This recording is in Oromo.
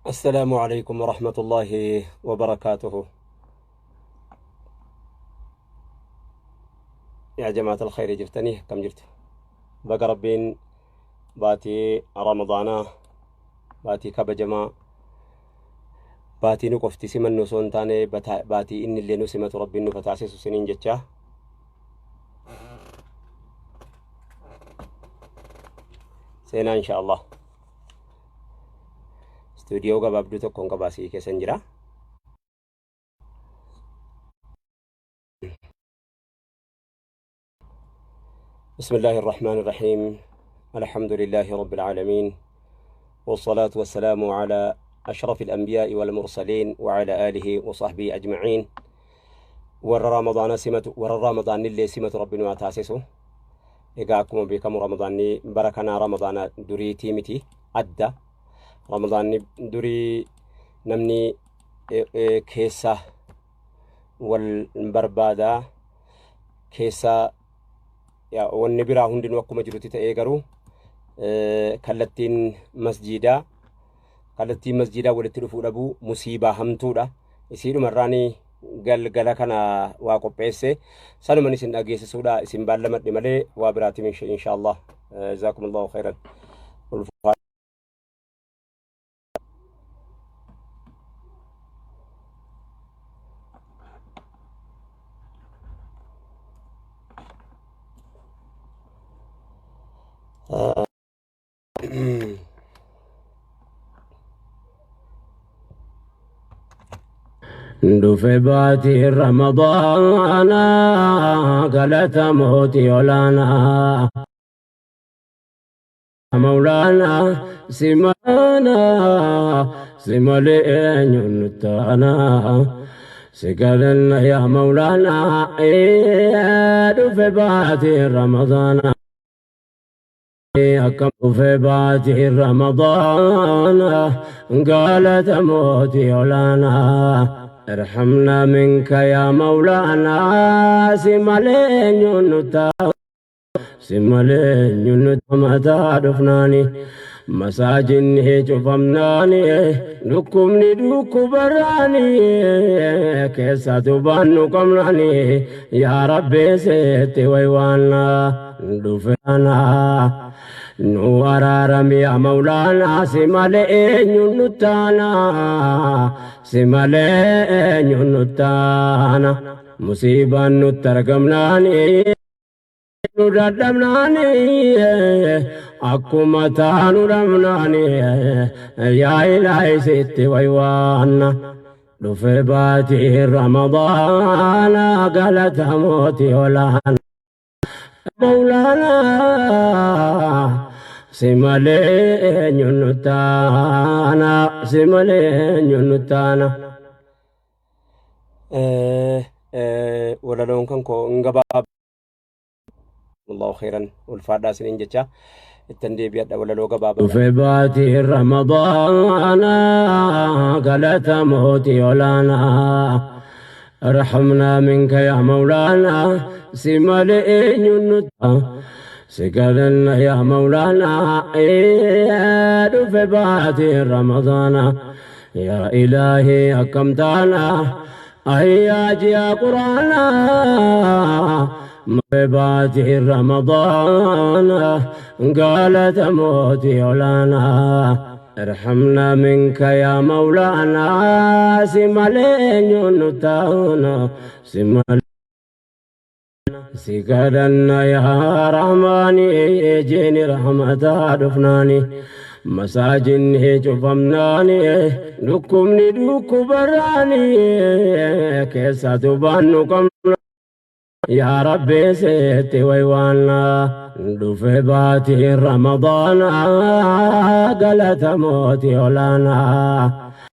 السلام عليكم ورحمة الله وبركاته. يا جماعة الخير، jirtanii akkam jirtu? Baga Rabbiin baatii Ramadaanaa, baatii kabajamaa, baatii nu qofti simannu osoo hin taane baatii inni illee nu simatu Rabbiin nu taasisu siniin jecha. Seenaa insha Allah. Istuudiyoo gabaabduu tokkoon qabaa sii keessan jira. بسم الله الرحمن الرحيم، الحمد لله رب العالمين، والصلاة والسلام على أشرف الأنبياء والمرسلين وعلى آله وصحبه أجمعين. Warra Ramadaana simatu, warra Ramadaanni illee simatu Rabbi nu haa taasisu. Egaa akkuma beekamu Ramadaanni bara kanaa Ramadaana duriitii miti, adda. Ramadaanni durii namni keessa wal barbaada, keessa wanni biraa hundinuu akkuma jirutti ta'ee, garuu kallattiin masjiidaa walitti dhufuu dhabuu musiibaa hamtuudha. Isiidhuma irraanii galgala kana waa qopheesse sanuman isin dhageessisuudha isin baallamadhe malee waa biraatim insha Allah. جزاكم الله خيرا. Dhufe baatii Ramadaana, galata mootii olaanaa. Mawlaanaa simaana, si malee eenyuun nutti aanaa? Si kadhanna yaa Mawlaanaa. Dhufe baatii Ramadaana. Akkam dhufe baatii Ramadaana, galata mootii olaanaa. ارحمنا منك يا مولانا. Si malee eenyuun nutti, si malee eenyuun nutti mataa dhufnaani? Masaajinni cufamnaani, dhukkubni dhukkubarraani, keessatu baannu qabnaani, yaa Rabbi seetti waywaannaa dhufeana nu araarami yaa Mawlaanaa. Si malee eenyuun nuttaana? Si malee eenyuun nuttaana? Musiibaan nutti argamnaani, nu dadhabnaani, akkuma taanu dhabnaani, yaa Ilaahi sitti waywaanna. Dhufe baatii Ramadaana, galata mootii olaana. Mawlaanaa, si malee eenyuun nuttaana? Si malee eenyuun nuttaana? Walaloon kan koo hin gabaab الله خيرا. Ulfaadhaa isiniin jecha ittan deebi'adha walaloo gabaabaa. Dhufe baatii Ramadaana, galata mootii olaanaa. ارحمنا منك يا مولانا. Si malee eenyuun nutti, si kadhanna yaa Mawlaanaa. Dhufe baatii Ramadaana, yaa Ilaahi akkam taana? Ayyaa ji'a Quraanaa. Baatii Ramadaana, galata mootii olaanaa. ارحمنا منك يا مولانا. Si malee eenyuun nuttaana? Si malee, si kadhanna yaa Rahmaani. Jeeni rahmataa dhufnaani, masaajinni cufamnaani, dhukkubni dhukkubarraani, keessatu baannu qabna, yaa Rabbi seetti waywaannaa. Dhufe baatii Ramadaana, galata mootii olaanaa.